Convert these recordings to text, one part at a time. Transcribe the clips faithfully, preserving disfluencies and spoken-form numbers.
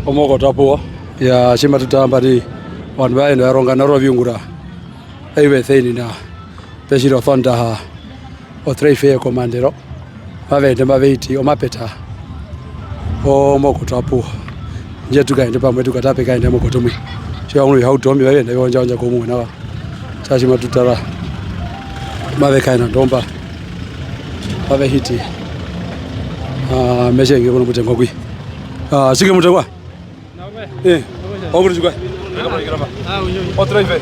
Omoko twa puwo, ya, tji matu tara mba nai, ovandu mba ve enda ve ronga naro viungura, eyuva eseinina, pe tjiri Osondaha, o trade fair komandero, mave ende mave hiti omapeta, omoko twa puwo. Indjo tu kaende pamwe, tu katare pe kaenda omoko tumwe. Tji wa munu ovihauto, mbi mavi enda vi ondja ondja komumwe nawa. Tjatji matu tara, mave kaenda ndomba, mave hiti. Ah, me tjenge kuno Mutengwa kwi. Ah, tjike Mutengwa? Eh, okuri tjikwaye? O trade fair.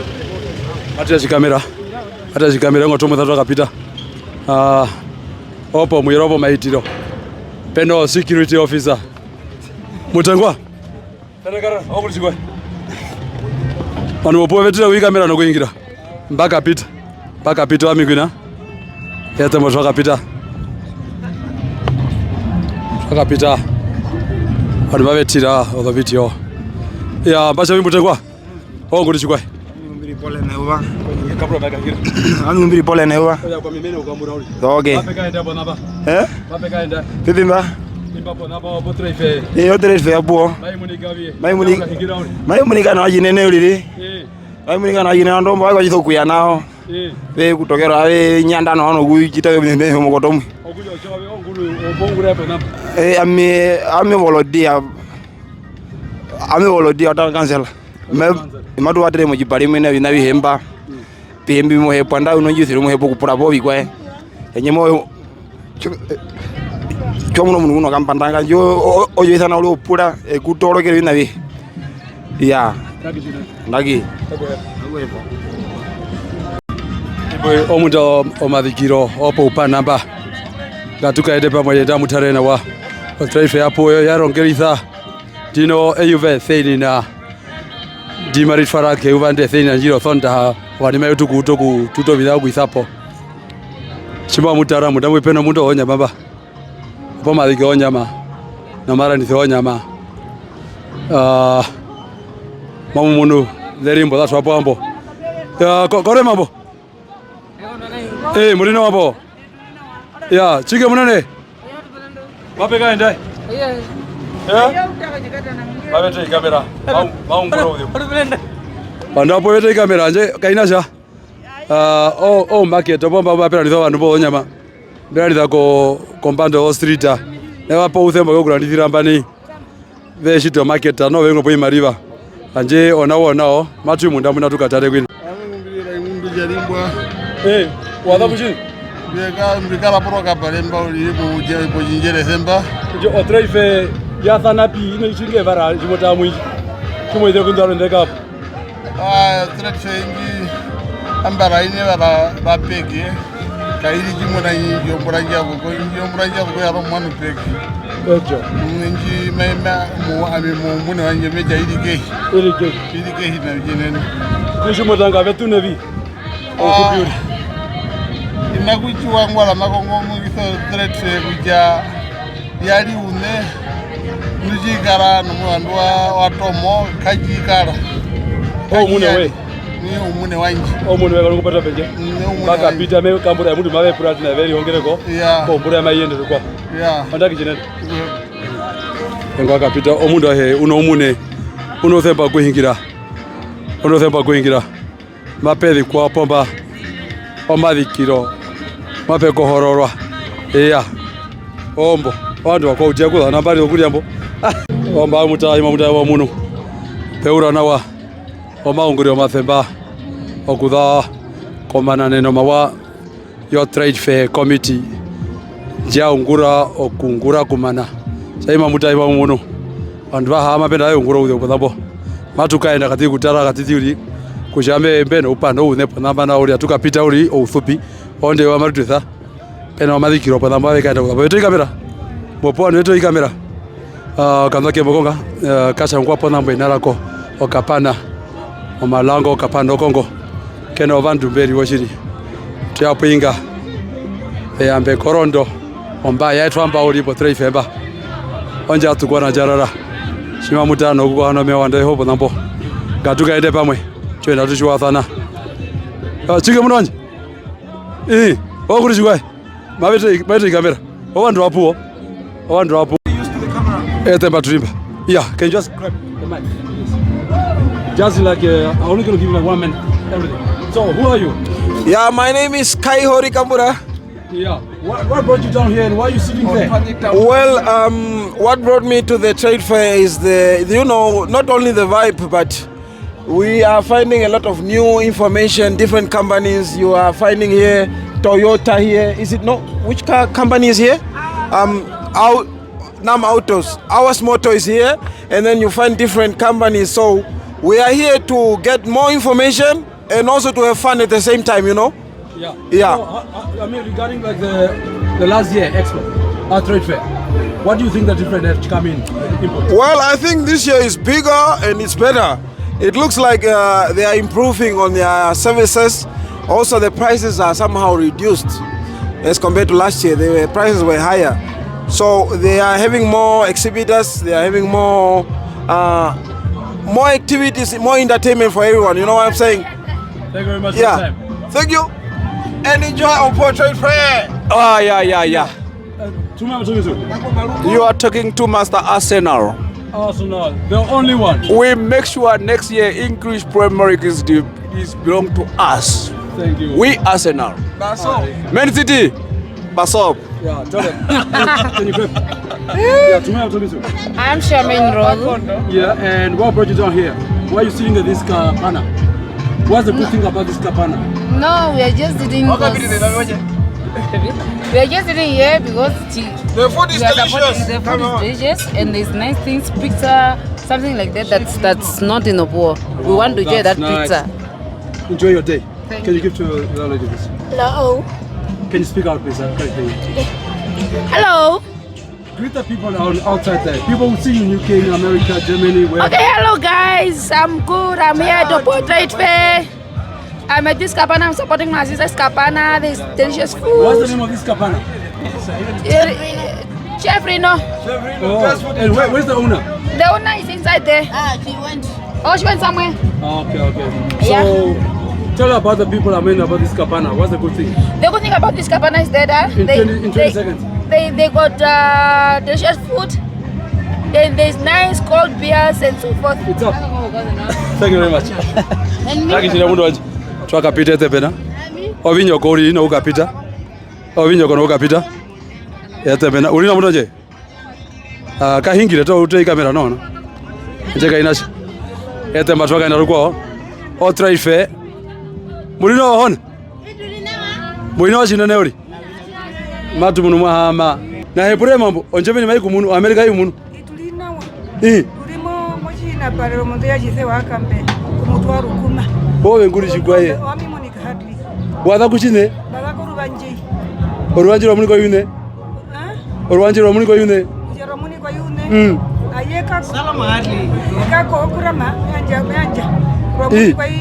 Ati ya tjikamera. Ati ya tjikamera, ngo tomo tatu akapita. Ah, opo muyero opo maitiro. Pe no security officer. Mutengwa? Ovandu opuwo ve tira kuikamera nokuhingira. Mba kapita. Mba kapita, ami kwina. Eṱe mbo twa kapita. Twa kapita. Ovandu mba ve tira ozovideo. Ya, mba tja vi Mutengwa. Onguri tjikwaye? Ami ngu mbi ri pole neyuva. Kapura mba kahingira. Ami ngu mbi ri pole neyuva. Oya kwa mimene ukambura uri. Ok. Mape kaenda pona mba. Eh? Mape kaenda. Pipi mba? Imba pona mba, opo trade fair. Eh, o trade fair puwo. Mai munika vi. Mai muni-, mai munika nawa tjinene uriri. Eh. Mai munika nawa tjinene, ndombo, vai kwa tjisa okuya nao. Eh. Ve kutokera, ave nyanda nao nokutjita ke mene mokotomwe. Okutja otjo ove onguru, opo onguru ya pona mba. Eh, ami, ami volontiya. Ami volontiya, otanga kansela. Me-, matu vatere motjipari mena ovina avihe mba. Mm. Avihe mbi mo hepwa, nda uno ndjisire mo hepwa okupura po ovikwaye. Handje mo-, tjo-, tjo muna omundu ngu no kambanda nga, ndjo, o-, o-, oyo isana uri opura, e ku torokere ovina avihe. Iyaa. Ndaki. Omundu omazikiro opo upana mba. Ngatu kaende pamwe, yenda mu tare nawa. O trade fair ya puwo ya rongerisa. Ndino eyuva eseinina. Ndi mari twara keyuva ndi eseinina ndji ri Osondaha, ovanima vetu okuuta oku-, tuta ovina okuisa po. Tji mwa mu tara, munda mbwi pe no mundu wozonyama mba. Opo maziki ozonyama, nomarandise ozonyama. Ah, mamu munu, ze ri mbo, za twa po ambo. Ya, ko-, kore mambo. Eh, mu ri nawa mbo? Ya, tjike munene? Mape kaenda? Eh? Mape te ikamera. Mau-, maungura uyo. Ovandu apo ve te ikamera, handje kaina tja. Ah, o, o market, opo mba mape randisa ovandu mbo onyama. Mbe randisa ko, kombanda yo street. Neva po ousemba kokurandisira mba nai. Ve tjita omaketa, noho ve unga po ovimariva. Handje onao, onao, matu i munda mbwina tu katare kwina. Ami ngu mbi ri Raimundo Tjarimbwa. Eh, wa za ku tjini? Mbi ka-, mbi kara porokapare mba uriri po-, potjindjere semba. Ndjo o trade fair ya sana pi, ino itjinge vara, tji mo tara mu i-, tji mo izire kundu aro ndekapo. Ah, trade fair ndji, ambara ine vara va peke. Kai ri tjimuna indji ombura ndji ya koko, indji ombura ndji ya koko ya ri omuano peke. Etjo. Mm, indji mai-, ma-, mu-, ami moumune wandje me tja i ri kehi. I ri kehi. I ri kehi navi tjinene. Ku tji mo tanga ve tu nevi? Ah, oukupi uri. Hi na kutjiwa ngwara makongo mu iso trade fair kutja ya ri uṋe, nu tji kara nomurandu wa, wa tomo, katji kara. Oumune we? Ni oumune wandje. Oumune we, kari kupata pendje? Ni oumune wandje. Mba kapita, me kambura, omundu mave pura tina ve rihongere ko. Ya. Kombura mai yende rukwa. Ya. Ondaki tjinene. Ya. Engwa kapita, omundu ahe, u no oumune, u no usemba okuhingira. U no usemba okuhingira. Mape zikwa po mba, omazikiro, mape kohororwa. Iya. Ombo, ovandu vakwa utia kuza nambari okurya mbo. Ah, omba muta, ima muta wa munu. Peura nawa, omaunguriro omasemba, okuza komananeno mawa. Yo Trade Fair Committee ndja ungura okuungura kumana. Tja ima muta ima munu. Ovandu va haama penda ve ungura ouzeu pona mbo. Matu kaenda katiti kutara katiti uriri kutja mbe-, mbe noupando ouṋe pona mba nao uriri atu kapita uriri ousupi. Onde wa matu twisa. Pe nomazikiro pona mbo ave kaenda pona mbo. Ve to ikamera. Mbo po ovandu ve to ikamera. Ah, okandu ake mokonga, eh, ka tjangwa pona mbo ena rako, okapana, omalango, okapana okongo, ke novandu mbe ri wo tjiri. Tuya puinga, eyambe korondo, omba ya etwa mba uri po Trade Fair mba. Ondja tukwana ndjarara. Tji ma muta nokukoha nomeho wanda eho pona mbo. Ngatu kaende pamwe, tu enda tu tjiwasana. Ah, tjike muno wandje? Ii, okuri tjikwaye? Mave te-, mave te ikamera. Ovandu vapuwo. Ovandu vapuwo. Eṱe mba tu ri mba. Yeah, can you just grab the mic, please? Just like, uh, I'm only gonna give you, like, one minute, everything. So, who are you? Yeah, my name is Kaihori Kambura. Yeah. What, what brought you down here and why are you sitting there? Well, um, what brought me to the trade fair is the, you know, not only the vibe, but we are finding a lot of new information, different companies you are finding here. Toyota here, is it, no? Which car company is here? Um, Au-, Nam Autos. Our Motor is here, and then you find different companies. So we are here to get more information and also to have fun at the same time, you know? Yeah. Yeah. So, uh, uh, I mean, regarding, like, the, the last year Expo, uh, trade fair, what do you think the different have come in? Well, I think this year is bigger and it's better. It looks like, uh, they are improving on their services. Also, the prices are somehow reduced as compared to last year. The prices were higher. So they are having more exhibitors, they are having more, uh, more activities, more entertainment for everyone. You know what I'm saying? Thank you very much for your time. Thank you. And enjoy our portrait fair. Ah, yeah, yeah, yeah. Uh, to my, to my, to my. You are talking to Master Arsenal. Arsenal, the only one. We make sure next year English Premier League is the, is belong to us. Thank you. We Arsenal. That's all. Man City. Basop. Yeah, tell them. Can you clap? Yeah, to me, I'm talking to. I'm Charmaine Rolu. Yeah, and what brought you down here? Why are you sitting at this cabana? What's the good thing about this cabana? No, we are just sitting 'cause, we are just sitting here because the, the food is delicious. The food is delicious and there's nice things, pizza, something like that. That's, that's not in Opuwo. We want to enjoy that pizza. Enjoy your day. Thank you. Can you give to the other lady, please? Hello. Can you speak out, please? I can't hear you. Hello. Greet the people out-, outside there. People who see you in U K, in America, Germany, wherever. Okay, hello guys. I'm good. I'm here at the Opuwo Trade Fair. I'm at this cabana. I'm supporting my sister's cabana. There's delicious food. What's the name of this cabana? Uh, Chef Reno. Chef Reno. Oh, and where, where's the owner? The owner is inside there. Ah, she went. Oh, she went somewhere. Okay, okay. Yeah. So, tell about the people, I mean, about this cabana. What's the good thing? The good thing about this cabana is that, uh, in they, twenty, in twenty they, seconds. They, they got, uh, delicious food. Then there's nice cold beers and so forth. It's up. Thank you very much. And me. Ndakatjinda mundu wandje. Twakapita eṱe pena. Ovinyoko uriri noukapita. Ovinyoko noukapita. Eṱe pena. Uri na mundu wandje? Ah, kahingire to, ute ikamera, no, no. Nje kainasha. Eṱe mba twakaenda rukwao. O trade fair. Muri no hona? Muri no tjinene uri? Matu munu mwa haama. Na hepure mambo, o Germany mai ku munu, o America i ku munu. Ituli nawa. Ii. Tuli mo, motjinaparero mundu ya tjise wa kambe, kumutwa rukuma. Ove nguri tjikwaye. Wami Monica Hadley. Wa za ku tjine? Mba za ko Ruvandje. Oruvandje rwa munikwa i uṋe? Eh? Oruvandje rwa munikwa i uṋe? Ndje rwa munikwa i uṋe? Mm. Aye kako. Salama Hadley. Kako okurama, yandja, yandja. Rwa munikwa i, i, i,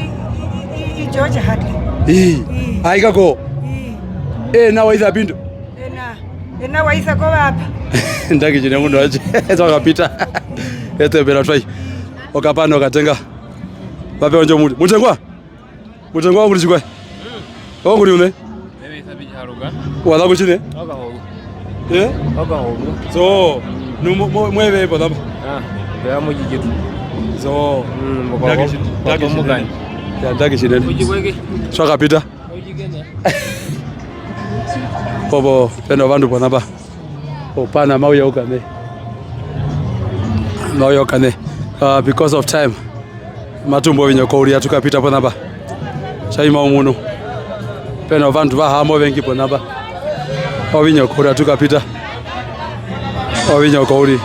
i, i George Hadley. Ii. Ii. Ai kako. Ii. Eh, nawa iza pindo. Ena, ena wa isa ko vapa. Ndakatjinda mundu wandje. Twakapita. Eṱe pena twai. Okapana okatenga. Vape ondjo muri. Mutengwa? Mutengwa wangu tjikwaye? Wangu ni uṋe? Mimi Sabi Charuka. Wa za ku tjine? Okahoru. Eh? Okahoru. So, nu mo, mo, mweve po tapa? Ah, ya mo jijitu. So, mm, ndakatjinda. Ndakatjinda. Ya, ndakatjinda. Tjikweke. Twakapita. Popo, peno vandu ponapa. Opana mauya ukame. Mauya ukame. Uh, because of time. Matumbo ovinyoko uriri atukapita ponapa. Tjaima omunu. Peno vandu va haama ovengi ponapa. Ovinyoko uriri atukapita. Ovinyoko uriri.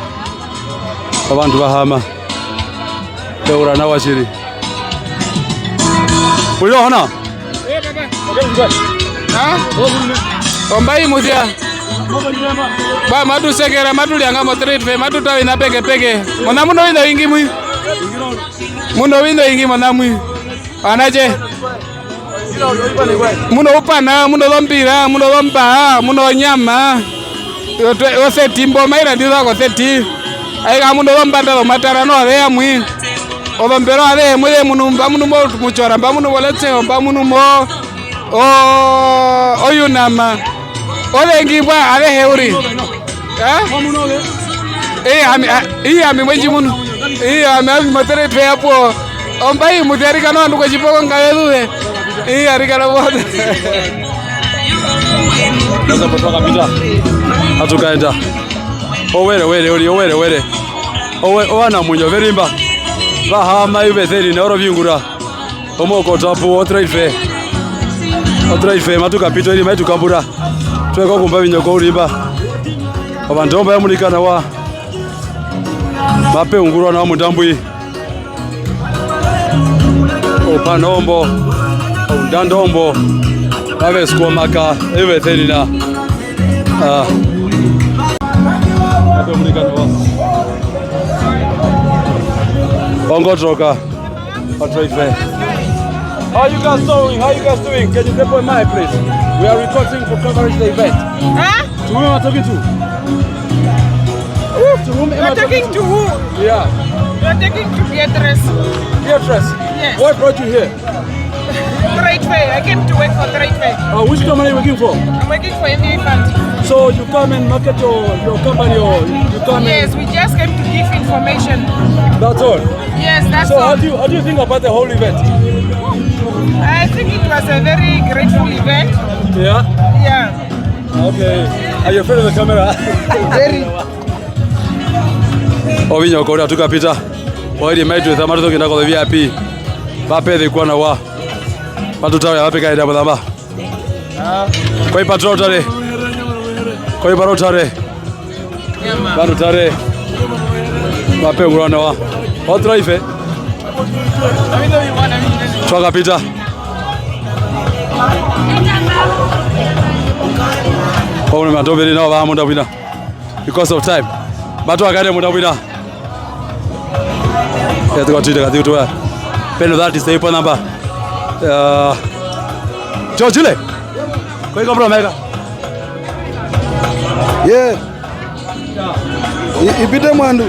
Ovandu va haama. Eura nawa tjiri. Uri nohona? Ha? Ombai musia. Ba, matu sekera, matu lianga mo trade fair, matu twa oviṋa pekepeke. Mona muno oviṋa ovingi mwi. Muno oviṋa ovingi mona mwi. Ovanatje. Muno oupana, muno ozombira, muno ozombaha, muno onyama. Otwe-, oseti mbo mai randiswa koseti. Aika muno ozombanda zomatara noho ze ya mwi. Ozombero azehe muze munu, mba munu mo Mutjora, mba munu mo Letshego, mba munu mo, o, o Unam. Ovengi mbwa azehe uriri. Eh? Ii, ami, a-, ii, ami mwe ndji munu. Ii, ami, ami motere twe ya po. Ombai, muti arikana ovandu kotjipoko ngave zuve. Ii, arikana po. Nasa po twa kapita. Atu kaenda. Owere, were, uri, owere, were. Owe-, owanamuinyo ve ri mba. Va haama yu ve seri ne oro viungura. Omo ko twa pu o trade fair. O trade fair, matu kapita, oiri mai tu kambura. Twe ko kumba vinyoko urimba. Ovandu omba ya munika nawa. Mape ungurwa nawa mundambwi. Opa nombo. Oundando ombo. Mave siko maka. Eve therina. Ah. Mape munika nawa. Ongotroka. Patrick, eh. How you guys doing? How you guys doing? Can you step on my, please? We are requesting for coverage the event. Huh? To whom am I talking to? To whom am I talking to? You're talking to who? Yeah. You're talking to Beatrice. Beatrice? Yes. What brought you here? Trade fair. I came to work for trade fair. Uh, which company are you working for? I'm working for M A Fund. So you come and market your, your company, or you come and... Yes, we just came to give information. That's all? Yes, that's all. So how do you, how do you think about the whole event? I think it was a very grateful event. Yeah? Yeah. Okay. Are you afraid of the camera? Very. Ovinyoko uri atu kapita. Oiri mai tu esa matu toki nako the V I P. Vape the kwana wa. Matu tawe vape kaenda muzamba. Koi patrol tare. Koi patrol tare. Vandu tare. Mape ungurwa nawa. Otra ife. Twa kapita. Pauno matoperi nao va munda wina. Because of time. Matu akare munda wina. Ya tuka tuite kati kutuwa. Peno that is the phone number. Uh, George Ile. Koi ka bro mega. Yeah. I-, ipite mwandu.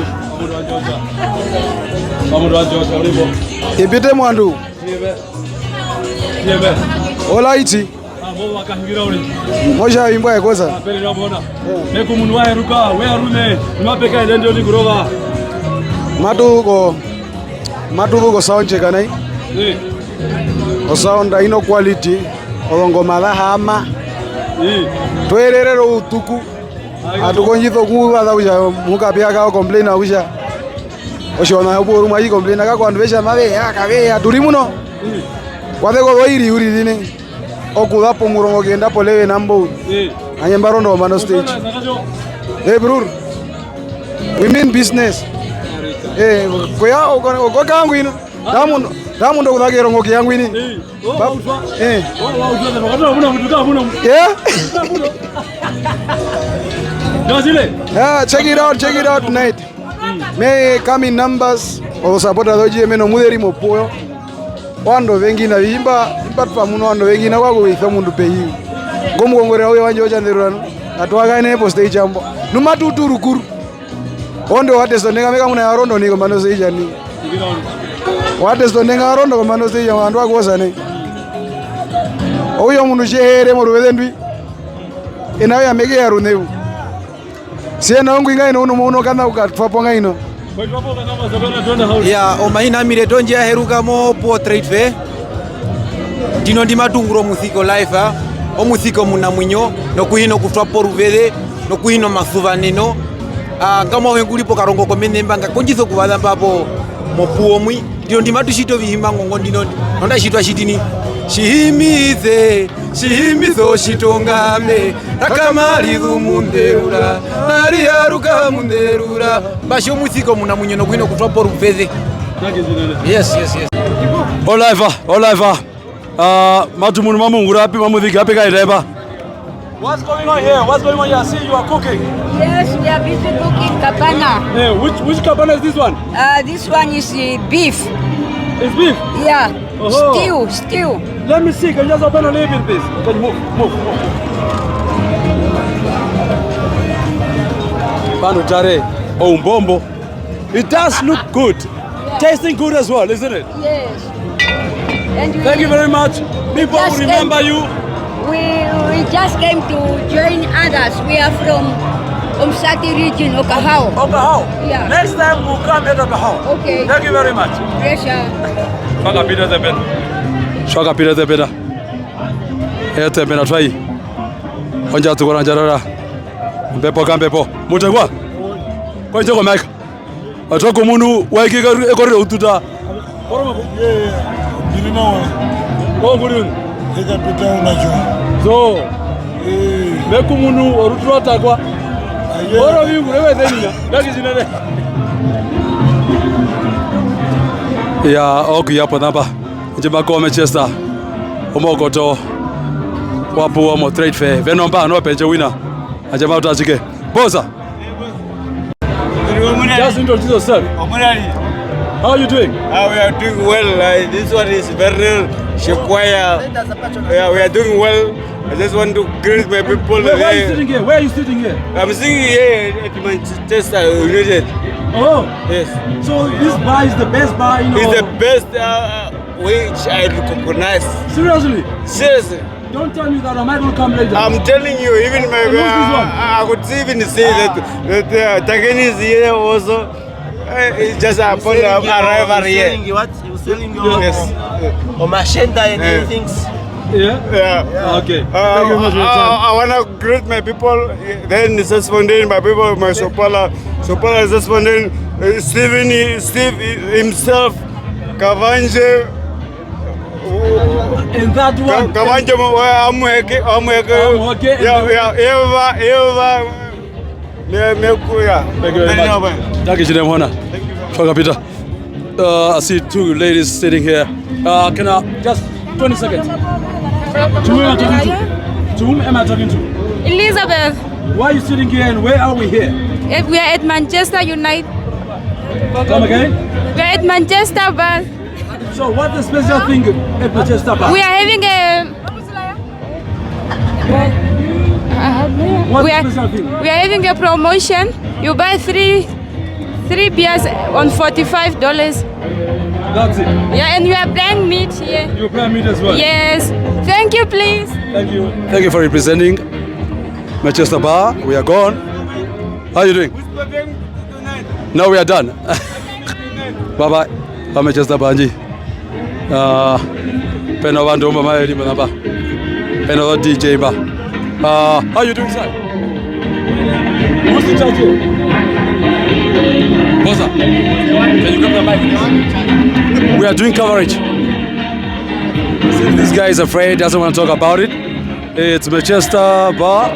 Ipite mwandu. Olaiti. Mosha imbwa ekosa. Neku mundu wa heruka, we arume, nimapeka elende onikurova. Matuko, matuko sound check nai. Eh. O sound ino quality, ozongoma za haama. Eh. Twererero utuku. Atu kondjisa okuvaza kutja mukapi aka o complaina kutja otjiwaṋa opuwo rumwe ai complaina kako, ovandu ve tja mave ya, kave ya, tu ri muno. Kwa zeko ozoiri uriri ne. Okuza pomurongo kuyenda po eleven ambo. Anye mba rondo kombanda stage. Eh, brur. We mean business. Eh, kuya oko, oko kangu ino. Tamu, tamu ndo kuza kerongo kiyangu ini. Eh. Yeah. Yeah, check it out, check it out tonight. Me come in numbers, o supporters o G M N omuzeri mopuwo. Ovandu ovengi na vimba, imba twa muno ovandu ovengi na kwa kuwisa omundu pehi. Ngomukongorera uye wandje otjanderurano, atu hakaene po stage ambo. Nu matu tu rukuru. Onde wa testa ondenga meka muna ya rondo ni kombanda stage ni. Wa testa ondenga ya rondo kombanda stage, ovandu va kuwosa ne. Ouye omundu tje here moruveze ndwi. Ena uya meke ya runevu. Siena ongwi ngaino uno mouno kana ukatwapo ngaino. Ya, omahina amire tonje ya heruka mo Puo Trade Fair. Ndino ndi matu ungura omusiko life, ah. Omusiko omunamuinyo, nokuhina okutwapo oruveze, nokuhina omasuvaneno. Ah, ngamwa ohe ngu ri po karongo komene mba nga kondjisa okuvaza mba po mopuwo mwi. Ndino ndi matu tjiti ovihimba ngongo ndino ndi. Nonda tjitwa tjiti ni. Tjihimise, tjihimise otjitongame. Raka mari zu munderura, mari yaruka munderura. Mba tja omusiko omunamuinyo nokuhina okutwapo oruveze. Yes, yes, yes. Oliver, Oliver. Ah, matu munu mamu ungura api, mamu ziki api kaenda epa. What's going on here? What's going on here? I see you are cooking. Yes, we are busy cooking kabana. Eh, which, which kabana is this one? Uh, this one is, uh, beef. It's beef? Yeah. Oho. Stew, stew. Let me see. Can you just open a little bit, please? Can you move, move, move? Vandu tare, oumbombo. It does look good. Yeah. Tasting good as well, isn't it? Yes. And we... Thank you very much. People will remember you. We, we just came to join others. We are from Omusati region, Okahao. Okahao. Yeah. Next time we'll come at Okahao. Okay. Thank you very much. Pressure. Twa kapita tepeta. Twa kapita tepeta. Etepeta twa i. Ondja tukora ndjarara. Mbepo ka mbepo. Mutegwa. Kwa njoko maika. Atwa komunu wa ikika ekorera ututa. Ye, ye, ye. Ndiri nawa. Ko nguri uni? Eka pita unacho. So. Eh. Me kumunu orutu rwa takwa. Aye. Oro vingu rewe zenina. Ndaki zinene. Ya, oku ya ponamba. Nje mako Manchester. Omokoto. Wapu omo trade fair. Venomba no penje wina. Aje mauta chike. Boza. Just introduce yourself. Omunali. How are you doing? Ah, we are doing well. Uh, this one is Vernel Shikwaya. Yeah, we are doing well. I just want to greet my people. Where, where are you sitting here? Where are you sitting here? I'm sitting here at Manchester United. Oh. Yes. So this bar is the best bar, you know. It's the best, uh, which I recognize. Seriously? Seriously. Don't tell me that Michael come later. I'm telling you, even my, I, I could even see that, that, uh, Takeni is here also. Uh, it's just upon arrival here. Selling what? You selling your, yes, omashenda and things. Yeah? Yeah. Okay. Uh, thank you very much for your time. I, I wanna greet my people. Then Sesfontein, my people, my Sopala. Sopala is Sesfontein. Uh, Steven, Steve himself. Kavanje. And that one. Kavanje, amuheke, amuheke. Amuheke. Yeah, yeah, Eva, Eva. Me, me, yeah. Thank you very much. Thank you, Shirem Hona. Thank you. Twa kapita. Uh, I see two ladies sitting here. Uh, can I just twenty seconds? To whom am I talking to? To whom am I talking to? Elizabeth. Why are you sitting here and where are we here? Eh, we are at Manchester United. Come again? We are at Manchester, but So what's the special thing at Manchester Bar? We are having a, what's we the are, special thing? We are having a promotion. You buy three, three beers on forty-five dollars. That's it? Yeah, and you are buying meat here. You buy meat as well? Yes. Thank you, please. Thank you. Thank you for representing Manchester Bar. We are gone. How are you doing? Now we are done. Bye bye. Ba Manchester Bar ndji. Ah, peno vandu mba maveri mba namba. Peno the D J mba. Ah, how you doing, sir? Who's in charge here? Bossa, can you grab the mic, please? We are doing coverage. Since this guy is afraid, doesn't want to talk about it. It's Manchester Bar.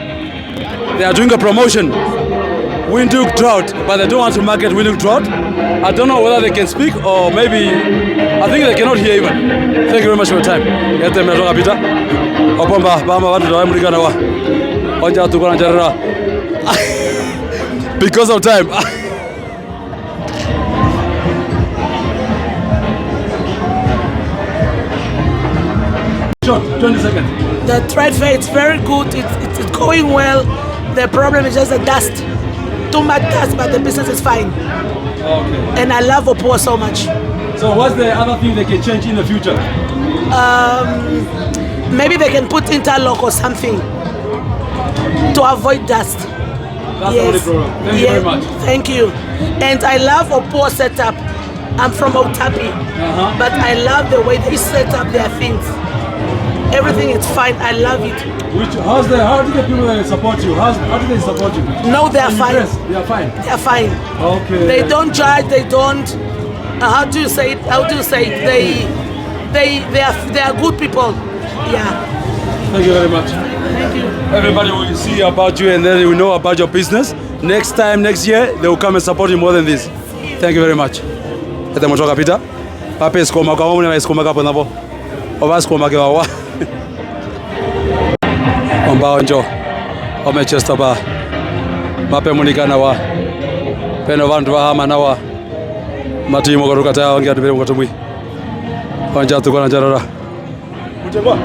They are doing a promotion. Windhoek Drought, but they don't want to market Windhoek Drought. I don't know whether they can speak or maybe, I think they cannot hear even. Thank you very much for your time. Eṱe mena twa kapita. Opo mba, mba, mba, vandu tava munika nawa. Ondja tukona ndjarara. Because of time. Short, twenty seconds. The trade fair, it's very good. It's, it's, it's going well. The problem is just the dust. Too much dust, but the business is fine. Okay. And I love Opuwo so much. So what's the other thing they can change in the future? Um, maybe they can put interlock or something to avoid dust. That's the only problem. Yes. Thank you very much. Thank you. And I love Opuwo setup. I'm from Outapi, uh-huh, but I love the way they set up their things. Everything is fine. I love it. Which, how's the, how do the people that support you? How's, how do they support you? No, they are fine. They are fine. They are fine. Okay. They don't judge. They don't, uh, how do you say it? How do you say it? They, they, they are, they are good people. Yeah. Thank you very much. Thank you. Everybody will see about you and then we know about your business. Next time, next year, they will come and support you more than this. Thank you very much. Eṱe motwa kapita. Pape sikoma kwa mune sikoma kapo napo. Ova sikoma ke wawa. Omba ondjo. O Manchester Bar. Mape munika nawa. Peno vandu va hama nawa. Mati mo koruka ta onge atu pere mo kotumwi. Ondja tukona ndjarara. Mutegwa,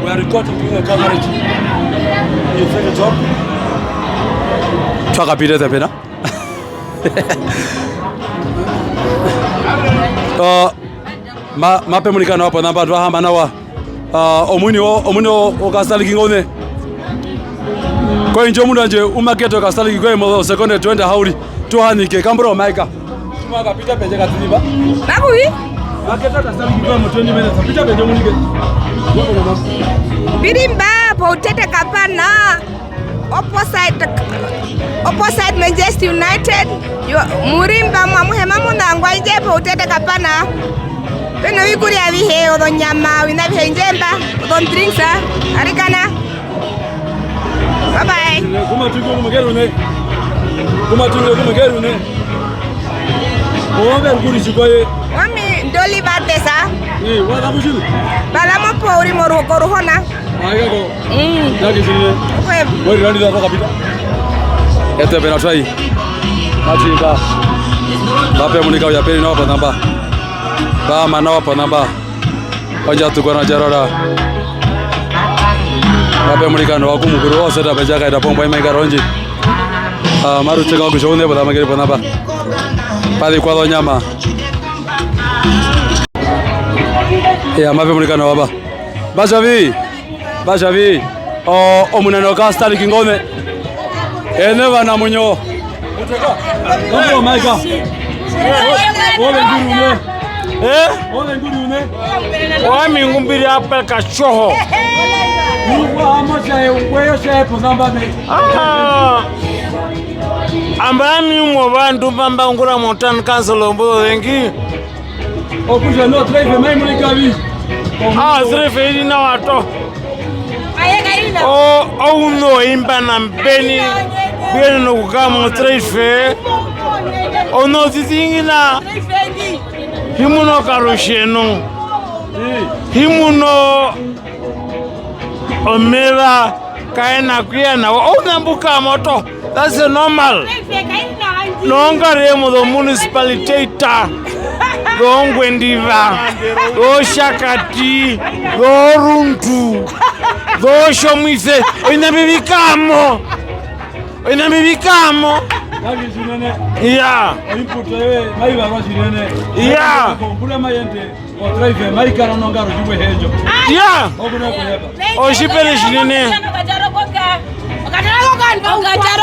we are recording, doing a coverage. You feel the job? Twa kapita eṱe pena. Uh, ma, mape munika nawa ponamba, twa hama nawa. Uh, omuni o, omuni o, o Castle King one. Koindjo omundu wandje u maketa okastaliki koye mozosekonde twenty ha uri, tu hanike, kambura omaika. Tji mwa kapita pendje katiti mba. Makuvi? Maketa okastaliki koye mo twenty minutes, pita pendje munike. Mbi ri mba poutete kapana, opposite, opposite Manchester United, yo, mu ri mba mwa muhema muna ngwa indje poutete kapana. Pe novikurya avihe, ozonyama, oviṋa avihe indje mba, ozodrinks, arikana. Bye bye. Kumatungo kumukeri une. Kumatungo kumukeri une. Owe nguri tjikwaye. Wami Dolly Batesa. Eh, wa za kutjini? Mba za mOpuwo u ri moruhoko ruhona. Aika ko. Mm. Ndangi tjinene. Okwe. Weri randi za kapita. Ete pena twai. Mati ba. Mape munika uya peni na wa ponamba. Ba mana wa ponamba. Ondja tukona tjarora. Mape munika no wa kumukuru, o seta pe tjakaeta pombo, ime karonji. Ah, maru tjeka kutja oune pota makeri ponamba. Pari kwa ozonyama. Ya, mape munika no wa ba. Ba Xavi. Ba Xavi. O, omunene okastaliki ngome. Ene vana munyo. Kambura omaika. Ove nguri une. Eh? Ove nguri une. Wami ngu mbi ri apa katjoho. Nukwa amo tjae, ngweyo tjae ponamba ne. Ah. Amba ami umwe wovandu mba mba ungura mo town council ombuzo zengi. Okutja no drive mai munika vi. Ah, drive i ri nawa to. O, ouṋe oimba nambeni, kuyenena okukara mo drive. Ouṋe outiti ngina. Hi muno karusheno. Hi muno omeva. Kaena kuya nawa. Ouṋe mbu kara mo to. That's a normal. Nongari emo zo municipality ta. Zongwendiva. Zoshakati. Zorundu. Zotjomuise. Oviṋa mbi vi kara mo. Oviṋa mbi vi kara mo. Ndangi tjinene. Iya. Oinput yoye mai varwa tjinene. Iya. Ombura mai ende. O drive mai kara nongaro tjimwe hendjo. Iya. Okuna kuhepa. Otjipere tjinene. Okatara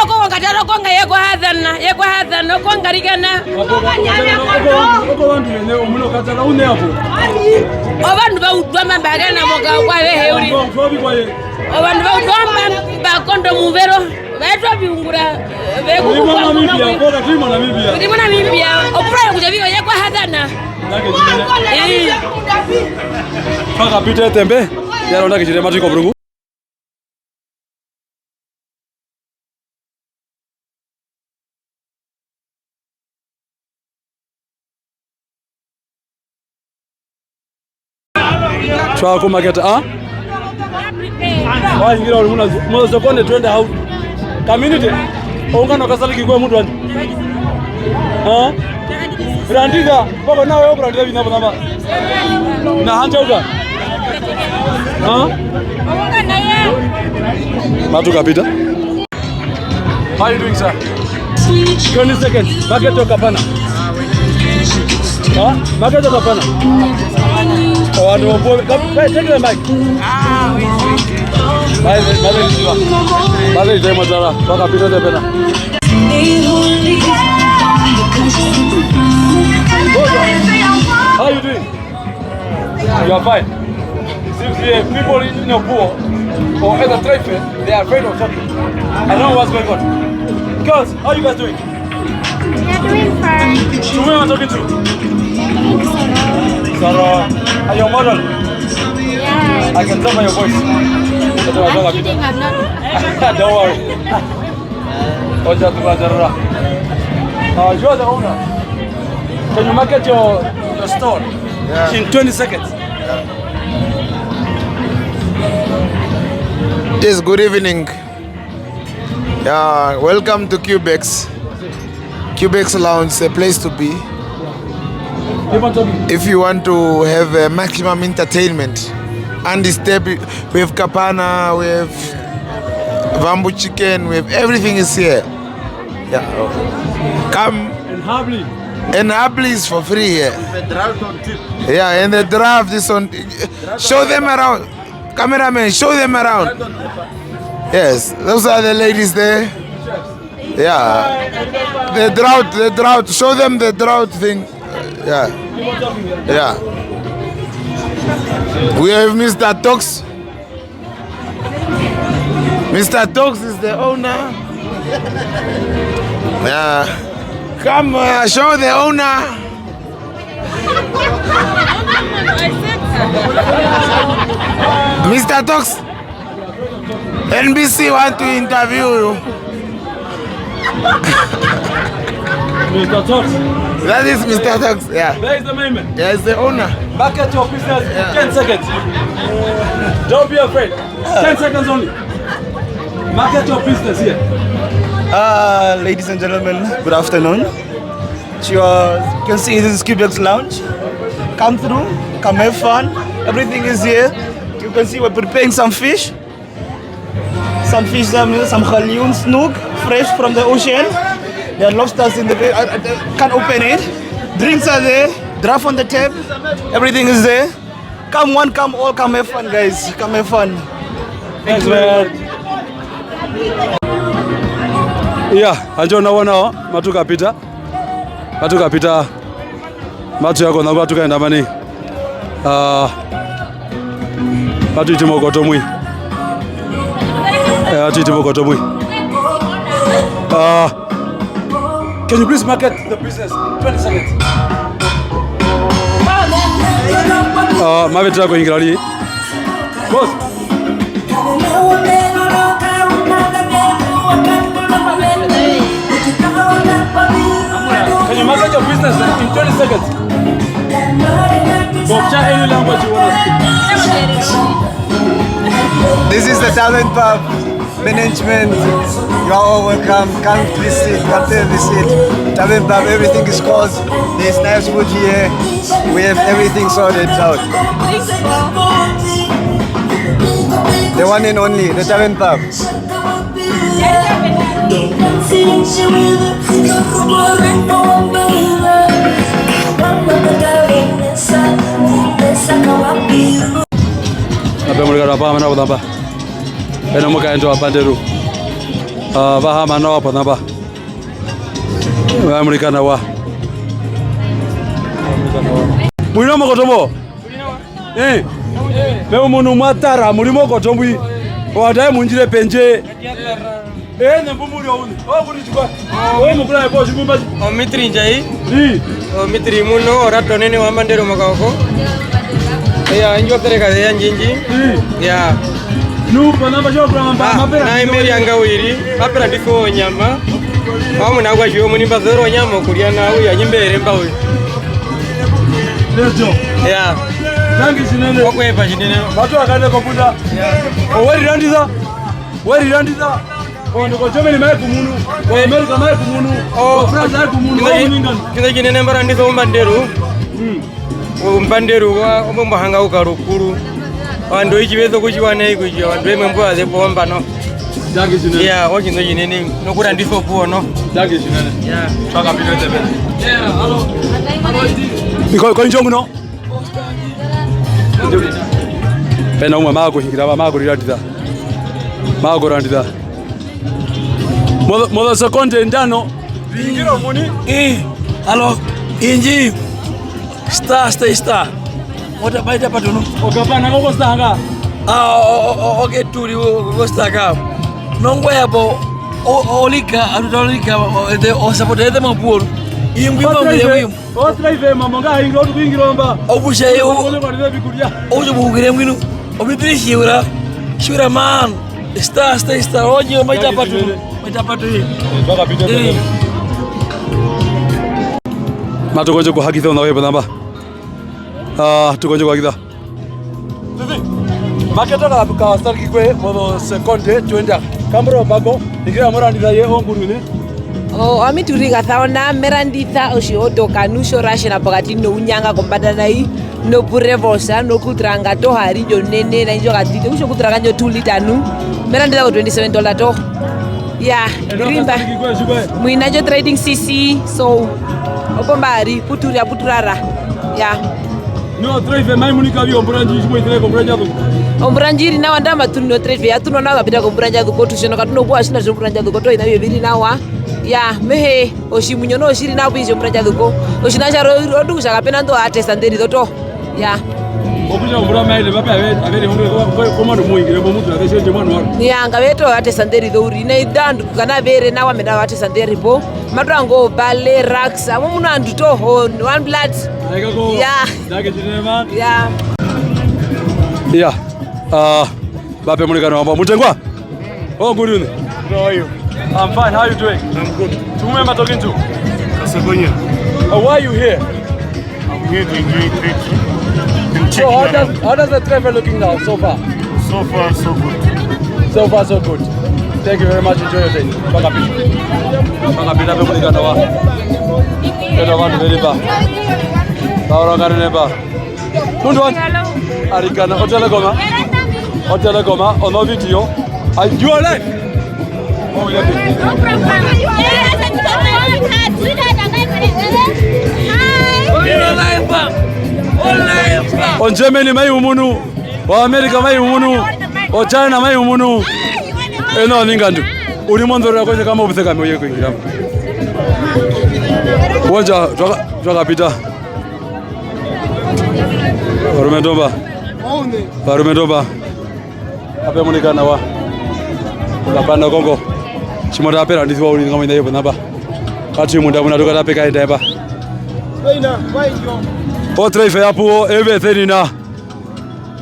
ko, okatara ko, nga ye kwa Hazana, ye kwa Hazana, okongarikana. Oko, oko, oko, oko vandu vene, omuna okatara une apo. Ovandu va utwa mba mba kena moka kwa vehe uri. Ovandu va utwa mba mba kondo muvero. Vetu oviungura, eh, ve ku. Uri mo Namibia, kona turi mo Namibia. Uri mo Namibia, opura kutja vi oye kwa Hazana. Ndake tjinene. Eh. Twakapita etembe, ya ronda ke tjinene matu i ko Brungu. Twa ku market, ah? Wa hingira uri muna zo-, muna sekonde twenty hau. Community. Ungano kasaliki kwa mutwani. Ah? Brandika, baba nawe brandika bina baba. Na hanja uka. Ah? Matu kapita. How are you doing, sir? Twenty seconds. Market your kapana. Huh? Market your kapana. Oh, I don't know. Hey, take the mic. Bye, bye, bye, bye. Bye, bye, bye, bye. Bye, bye, bye. How are you doing? You are fine. Seems here people in Opuwo or other tribe, they are afraid of talking. I don't know what's going on. Girls, how you guys doing? We are doing fine. To whom am I talking to? Sarah. Are you a model? Yeah. I can tell by your voice. That's why I don't like it. I'm kidding, I'm not. Don't worry. Oja tu bajarra. Uh, you are the owner. Can you market your, your store in twenty seconds? Yes, good evening. Yeah, welcome to Cubex. Cubex Lounge, a place to be. If you want to have a maximum entertainment, undisturbed, we have kapana, we have bamboo chicken, we have everything is here. Yeah. Come. And habli. And habli is for free here. The draft on tip. Yeah, and the draft is on. Show them around. Cameraman, show them around. Yes, those are the ladies there. Yeah. The drought, the drought. Show them the drought thing. Yeah. Yeah. We have Mister Tox. Mister Tox is the owner. Yeah. Come, uh, show the owner. Mister Tox, N B C want to interview you. Mister Tox. That is Mister Tox, yeah. There is the main man. Yeah, he's the owner. Market your business in ten seconds. Don't be afraid. Ten seconds only. Market your business here. Uh, ladies and gentlemen, good afternoon. Cheers. You can see this is Cubex Lounge. Come through, come have fun. Everything is here. You can see we're preparing some fish. Some fish, some, some galjoen, snoek, fresh from the ocean. There are lobsters in the, I, I, I can't open it. Drinks are there, draft on the tap. Everything is there. Come one, come all, come have fun, guys. Come have fun. Thank you very much. Iya, handje nao nao, matu kapita. Matu kapita. Matu ya kona, matu kaenda mani. Ah, matu iti mokoto mwi. Eh, matu iti mokoto mwi. Ah, can you please market the business? Twenty seconds. Ah, mave tira ko ingrali. Boss. Can you market your business in twenty seconds? Go try any language you want to speak. This is the Tavern Pub. Management, you are all welcome. Come visit, come pay a visit. Tavern Pub, everything is cold. There's nice food here. We have everything sorted out. The one and only, the Tavern Pub. Ape murika rapa mana kutamba. Eno mukaendu wa Mbanderu. Ah, va hama nawa ponamba. Va murika nawa. Muno mokotomo. Eh. Pe munu mwatara, muri mokotombwi. Watae munjire pendje. Eh, ne mbumuri ouni. Oh, kuri chikwa. Oh, mukula epo chimumba. Omitiri njai. Ii. Omitiri muno, orato nene wa Mbanderu mokahoko. Iya, injo pereka ya njinji. Ii. Ya. Nu, panamba sho, panamba, ah, mapera. Na imeri anga wiri, mapera ndifo onyama. Wa muna kwa chiwo muni mbazoro onyama okulya na uya nyimbere mba uyu. Lejo. Ya. Tangi chinene. Okwepa chinene. Watu wakane kokuda. Ya. Oweri randiza. Weri randiza. Kondo ko Germany mai kumunu, ko America mai kumunu, ko France mai kumunu, ko England. Kino chinene mbarandisa Ombanderu. Mm. Ombanderu wa, ombo mbahanga ukarukuru. Vandu oichi veso kutjiwa nei kutja vandu vemwe mbo vaze kuomba no. Danke chinene. Ya, ochino chinene nokurandisa opuwo no. Danke chinene. Ya. Twakapita tebele. Iko, iko injongu no? Pe na umwe ma kuhingirira, ma kurirandisa. Ma kurandisa. Mozo, mozo sekonde ndano. Ingira muni. Eh, alo, inji. Star, stay star. Mota baita patuno. Okapana koko star nga. Ah, o, o, o, oke turi, o, o, star ka. Nongwe yapo, o, o, olika, atuta olika, o, ete, o, support ete mapuoru. Ingwi ma ngwe wimbo. Otraive mama nga ingira otu kuingira omba. Okutja ye, o-, okutja kuhukire ngwino. Omitiri shiura. Shiura man. Star, stay star. Oji, omaita patu. Maita patu ye. Eh. Matu konje kuhakisa ona wepo namba. Ah, tu konje kuhakisa. Maketa ka, ka start kikwe, mozo sekonde, twenty. Kambura ombako, ingira morandisa ye ongurune. O, ami Turika Thaona, merandisa otjihoto kanu tjo Russian pokati nounyanga kombanda nai, nopurevosa, nokutranga toho ari ndjo nene, na indjo katiti, okutja okutranga ndjo two liter nu, merandisa ko twenty-seven dollar toho. Ya, rimba. Muina ndjo trading C C, so, opo mbari, puturia, puturara. Ya. No, drive mai munika vi ombura ndji, tji mo isire kombura ndja zuko. Ombura ndji i ri nawa, nda matu no drive ya tu no nawa kapita kombura ndja zuko, tu tjeno katu no kuwa tjina tjombura ndja zuko, to ina vyo vi ri nawa. Ya, me hee, otjimuinyo noho tji ri nawa pu i tjombura ndja zuko. Otjina tjarwe, ondu kutja kape na ndo a tesa nderi zo to. Ya. Okutja ombura mai ere, mape ave, ave ri hongere ko, ko, komwano muingire mbo mutu ave tjendje mwano waro. Ya, ngave to a tesa nderi zo uri, ina i dandu kana vere nawa mena a tesa nderi mbo. Matu vanga o Bale, Rax, amo muna ovandu toho, one blood. Aikako. Ya. Danke tjinene, man. Ya. Ya. Ah, mape munika nawa mbo. Mutengwa? Oh, good evening. How are you? I'm fine. How are you doing? I'm good. To whom am I talking to? Kasegonya. Uh, why are you here? I'm here to enjoy Crete. And check So how it out. does, how does the travel looking now so far? So far, so good. So far, so good. Thank you very much. Enjoy your day. Pakapita. Pakapita pe munika nawa. Pe na vandu ve ri pa. Vaorangane pa. Mundu wani? Arikana, o Telecom. O Telecom, on the video. Are you alive? Oh, yeah. O Germany mai umunu, o America mai umunu, o China mai umunu. Eno ningandu. Uri mondoro ya kwenye kama ubutheka me uye kuingira. Wonja, twaka-, twakapita. Varumendu mba. Varumendu mba. Ape munika nawa. Kapana kongo. Tjimota ape randisiwa uri ngamwa ina yepo namba. Kati munda muna tuka tape kaenda epa. O drive ya puwo, eve thenina.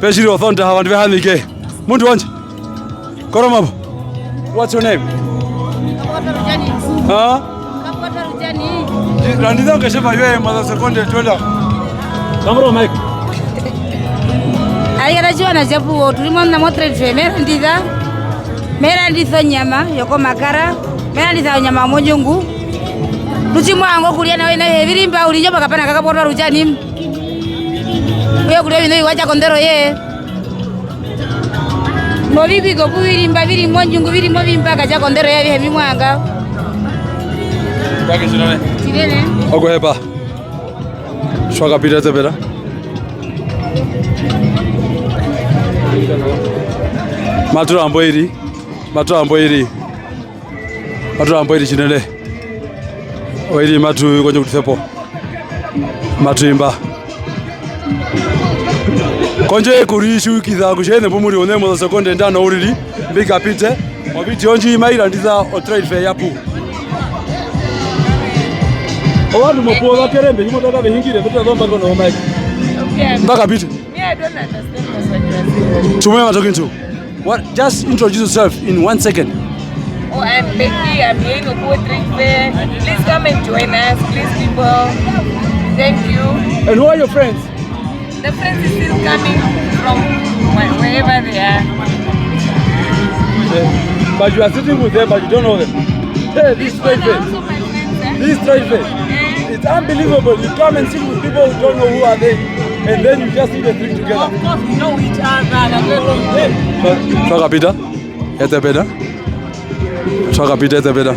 Pe tjiri o Sondaha, ovandu ve hanike. Mundu wandje. Koroma po. What's your name? Kapota Rujani. Huh? Kapota Rujani. Randisa ongeshefa yoye mozosekonde twelve. Kamuro Mike. Arikana tjiwana tja puwo, tu ri muna mo trade fair, me randisa. Me randisa onyama yokomakara, me randisa onyama yomondjungu. Nu tji mo vanga okurya nawa, ina vi ri mba, u ri ndjo pakapana ka Kapota Rujani. Uye okurya oviṋa oviwa tja kondero ye. Novikwiko pu vi ri mba, vi ri mondjungu, vi ri movimbaka, tja kondero ye avihe mbi mo vanga. Tjinene. Okuhepa. Twakapita etepera. Matu rambo iri. Matu rambo iri. Matu rambo iri tjinene. Oiri matu kondjo kutusepo. Matu imba. Kondjo ye kuritjiukisa kutja ene pu mu ri one mozosekonde ndano uriri, mbi kapite. Ovidio ndji mai randisa o trade fair ya puwo. Ovandu mopuwo va kerembe, tji mo tara ve hingire, ve tara zombango no Mike. Okay. Mba kapite. Me, I don't understand what you are saying. To whom am I talking to? What? Just introduce yourself in one second. Oh, I'm Becky. I'm here in Opuwo Trade Fair. Please come and join us, please, people. Thank you. And who are your friends? The friends is still coming from wh-, wherever they are. Yeah. But you are sitting with them, but you don't know them. Hey, this is Trade Fair. This is Trade Fair. It's unbelievable. You come and sit with people who don't know who are they, and then you just eat a drink together. Of course, we know each other. Twa-, twakapita etepera. Twakapita etepera.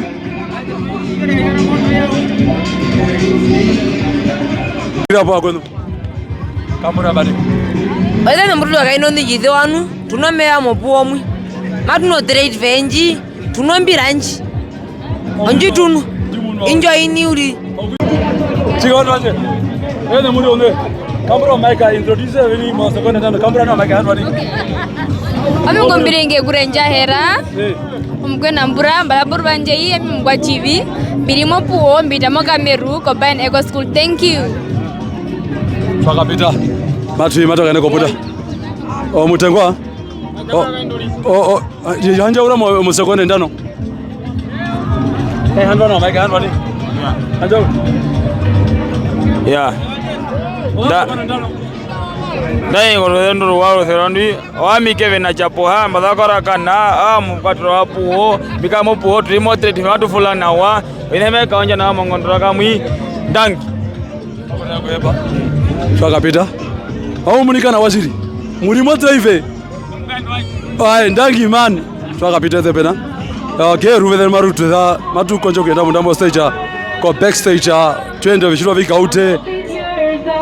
Ira po akwenu. Kambura bari. Oiza ne mburudu akaino ndijithe wanu, tuno meya mopuwo mwi. Matuno trade venji, tuno mbira nji. Ondji tuno. Indjo ini uri. Tjika watu wanje. Ene muri one. Kambura Mike introduce veni mo sekonde tano. Kambura no Mike hatwani. Ami ngo mbirenge kurenja hera. Eh. Omukwenambura, mbaraburu banje, iye ami mukwa tjivi, mbi ri mopuwo, mbi ta mokameru, ko Baen Eco School. Thank you. Twakapita. Matwi, matokene koputa. Omutengwa. O, o, o, yandja ura mo, mo sekonde ndano. Eh, handwa no, Mike, handwa ni. Handwa. Ya. Da. Ndai ngoro zendo wa ro serandwi. Owami Kevin Atjapuha, mba za koRuacana, aa, mukwatero wa puwo, mbi kara mopuwo, tu ri mo trade, matu fula nawa, oviṋa mbi kaondja nawa mongondoroka mwi, ndangi. Twakapita. Au munika nawa tjiri. Mu ri mo drive. Ae, ndangi man. Twakapita eṱe pena. Okay, ruveze marutu za, matu kondjo kuyenda munda mo stage, ko backstage, twende ovitjiro vi kaute.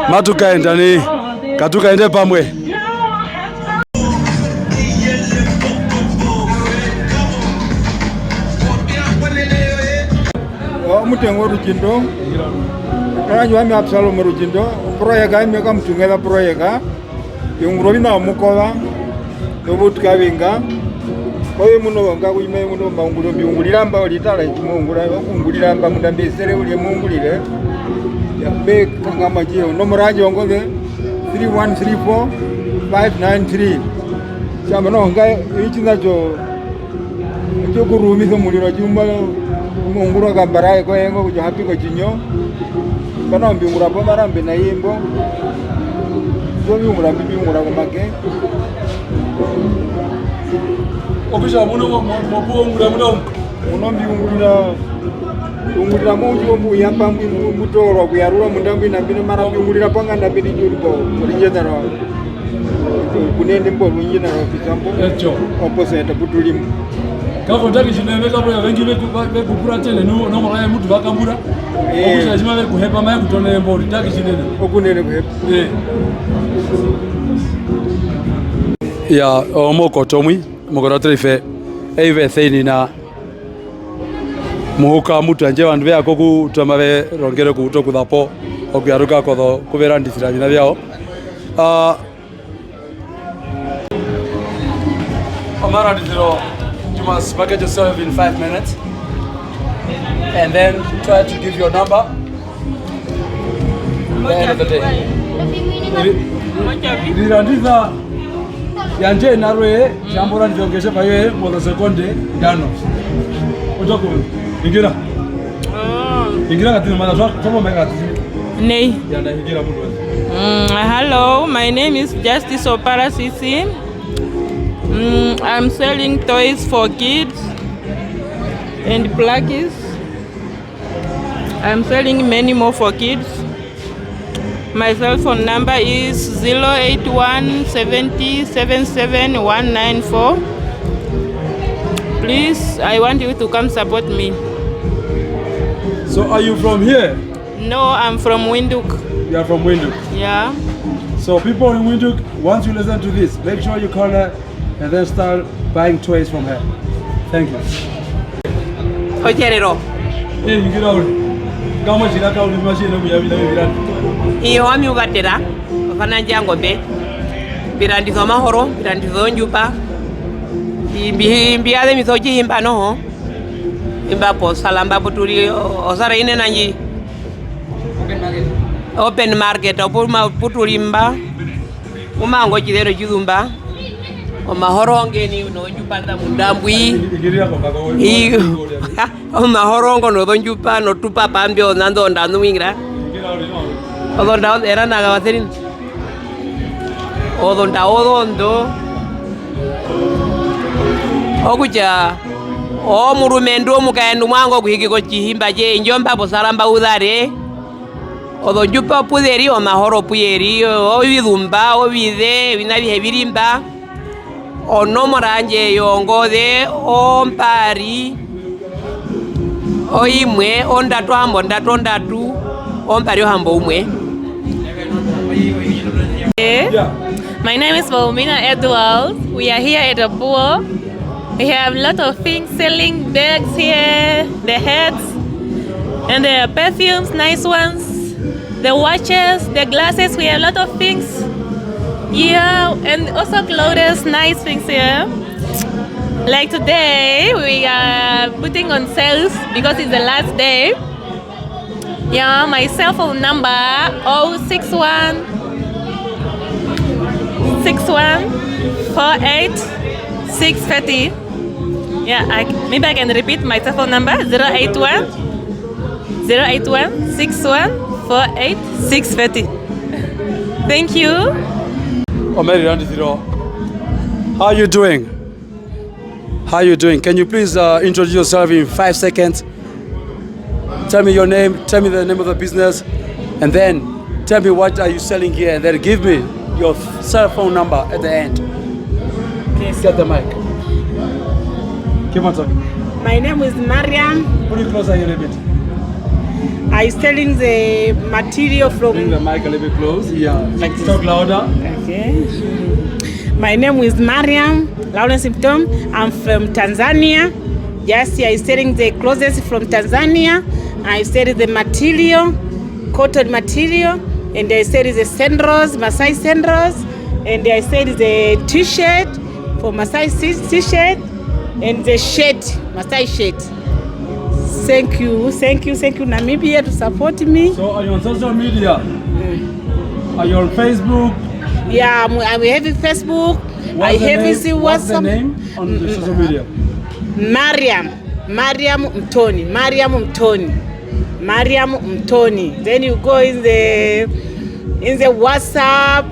Matu kaenda nai. Katukaende pamwe. Omutengo Rutjindo, omukaendu wami Absalom Rutjindo, oproyeka yami okamutungeza proyeka, youngura ovina vyomukova, yovutuka vinga, oyo muno vonga kuima yomuno mbaungura, mbiungurira mba, olitara imoungura, okuungurira mba, munda mbesere uli emuungurire, ya, mbe kangama tjiyo, nomora yandje yongoze, three one three four five nine three. Tjamba noho nga, itjina tjo, tjokurumisa omuriro tjimba, moungura kambaraye koyengo kutja hapiko tjinyo. Mba noho mbiungura pomarambe na imbo. Tjo mbiungura mbi mbiungura komake. Okutja muno mo, mo, mo, mokuungura muno? Muno mbiungurira, mbiungurira moundjuwo mbuyapa mbwi mbu-, mbutoorwa kuyarura munda mbwina mbino mara mbiungurira ponganda mbiri juri po, kuri general, kunene mbo ru general office mbo. Etjo. Opposite pu tu ri mbo. Kako ndaki tjinene kapo ya vengi veku-, va-, vekupuratene nu, nomora ya mutu vakambura. Eh. Okutja tjima vekuhepa maya kutonele mbo, ndaki tjinene. Okunene kuhepa. Eh. Ya, omokoto mwi. Mokona Treife, eive Seinina, muhuka mutu, handje ovandu ve ya kokutwa mave rongere okuuta okuza po, okuyaruka kozo, kuverandisira oviṋa vyawo. Ah, omarandisiro, you must package yourself in five minutes and then try to give your number. At the end of the day. Ri-, rirandisa yandje narwe, tjambo randisa ongeshefa yoye mozosekonde ndano. Otja ku-, ingira. Oh. Ingira katini mana, twa-, twambo meka katini. Nei. Yanda ingira mundu wese. Mm, hello, my name is Justice Opara Sisi. Mm, I'm selling toys for kids and pluckies. I'm selling many more for kids. My cell phone number is zero eight one seven zero seven seven one nine four. Please, I want you to come support me. So are you from here? No, I'm from Windhoek. You are from Windhoek? Yeah. So people in Windhoek, once you listen to this, make sure you call her and then start buying toys from her. Thank you. Otjerero. Eh, ingira uri. Kamo tjira ka uri mashine kuya bila bila. Iyo, ami Uvatera, ofana ndjangombe. Mbi randisa omahoro, mbi randisa ozondjupa. Imbi, imbi azemisa otjihimba noho. Imba posala mba pu tu ri, o-, osara inena ndji. Open market, opu ma-, pu tu ri mba. Umanga otjizero tjizumba, omahoro ongeni nozondjupa nda munda mbwi. I-, omahoro ngo nozondjupa notupapa mbyo nando onda nu wingira. Ozonda ozo era naga waserin. Ozonda ozondo. Okutja omurumendu omukaendu mwanga okuhikika otjihimba tje, indjo mba posara mba uzare. Ozondjupa opu ze ri, omahoro opu ye ri, ovizumba, ovize, oviṋa avihe vi ri mba. Onomora yandje yongoze, ombari, oimwe, ondatu, ohambo, ondatu, ondatu, ombari, ohambo, umwe. Eh, my name is Wilhelmina Edward. We are here at Opuwo. We have a lot of things selling, bags here, the hats, and the perfumes, nice ones, the watches, the glasses. We have a lot of things here, and also clothes, nice things here. Like today, we are putting on sales because it's the last day. Yeah, my cell phone number, oh six one, six one, four eight, six thirty. Yeah, I, maybe I can repeat my cell phone number, zero eight one, zero eight one, six one, four eight, six thirty. Thank you. Omeri Randithiro, how are you doing? How are you doing? Can you please, uh, introduce yourself in five seconds? Tell me your name, tell me the name of the business, and then tell me what are you selling here, and then give me your cell phone number at the end. Please get the mic. Keep on talking. My name is Mariam. Put it closer here a little bit. I selling the material from. Bring the mic a little bit close. Yeah. Like this. Talk louder. Okay. My name is Mariam Lawrence Mtom. I'm from Tanzania. Yes, I selling the clothes from Tanzania. I sell the material, cotton material, and I sell the sandals, Masai sandals, and I sell the t-shirt for Masai t- t-shirt, and the shirt, Masai shirt. Thank you, thank you, thank you, Namibia, to support me. So are you on social media? Mm. Are you on Facebook? Yeah, I'm, I'm having Facebook. What's I the have name? What's the WhatsApp. Name on the social media? Mariam, Mariam Mtoni, Mariam Mtoni, Mariam Mtoni. Then you go in the in the WhatsApp,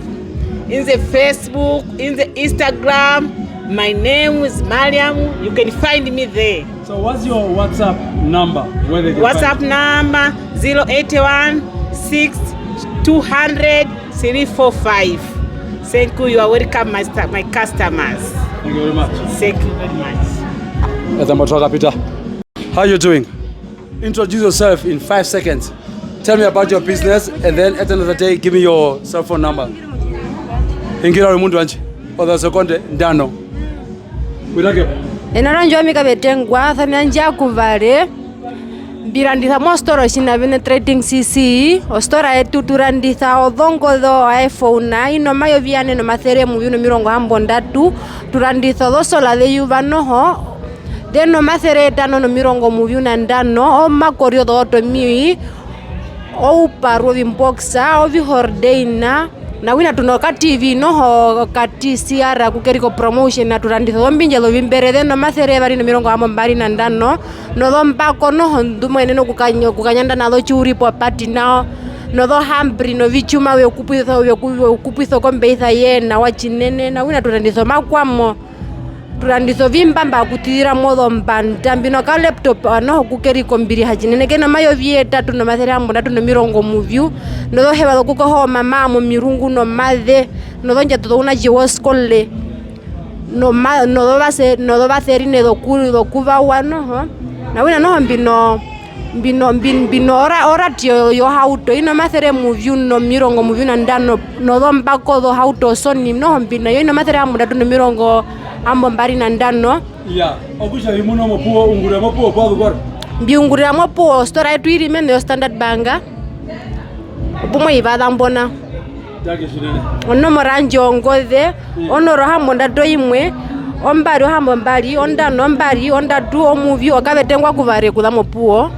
in the Facebook, in the Instagram. My name is Mariam. You can find me there. So what's your WhatsApp number? Where they can WhatsApp find you? Number zero eight one six two hundred three four five. Thank you. You are welcome, my, sta- my customers. Thank you very much. Thank you very much. Ethemba twakapita. How you doing? Introduce yourself in five seconds. Tell me about your business, and then at the end of the day, give me your cell phone number. Hingira uri mundu wanje. Other seconde ndano. Witake. Ena randje Mika Betengwa, sami yandje Akuvare. Mbi randisa mostora Otjinavene Trading C C. Ostora yetu tu randisa ozongoze, o iPhone, ina omayovi ane nomasere muvyu nomirongo hambondatu. Tu randisa ozosola zeyuva noho. Ze nomasere etano nomirongo muvyu na ndano, omakori ozowoto miwi, ouparu, ovimboxa, ovihordeina, nawina tu no ka T V noho ka T C R ku ke ri ko promotion, atu randisa ozombindja zovimbere ze nomasere yevari nomirongo hambombari na ndano, nozombako noho ndu mo yenene okukanya-, okukanyanda nazo tji u ri popati nao, nozohambri novitjuma vyokupwisa, vyoku-, vyokupwisa okombeisa ye nawa tjinene, nawina tu randisa omakwamo. Tu randisa ovimbamba okutizira mozombanda. Mbi no ka laptop noho ku ke ri kombiriha tjinene, ke na omayovi yetatu nomasere hambondatu nomirongo muvyu, nozoheva zokukoha omama momirungu nomaze, nozondjato zounatje woskole, noma-, nozovase-, nozovaserine zoku-, zokuvawa noho. Nawina noho mbi no Mbi no, mbi-, mbi no ora-, oradio yohauto, i nomasere muvyu nomirongo muvyu na ndano, nozombako zohauto, osoni, noho mbi na yo, i nomasere hambondatu nomirongo hambombari na ndano. Iya, okutja vi muno mOpuwo, u ungurira mOpuwo, poo zu kwarwe? Mbi ungurira mOpuwo, ostora yetu i ri mene yoStandard Bank. Opu mo i vaza mbona. Danke tjinene. Onomora yandje yongoze, mm, onoro hambondatu imwe, ombari ohambombari, ondano ombari, ondatu omuvyu, Okavetengwa Kuvare okuza mOpuwo.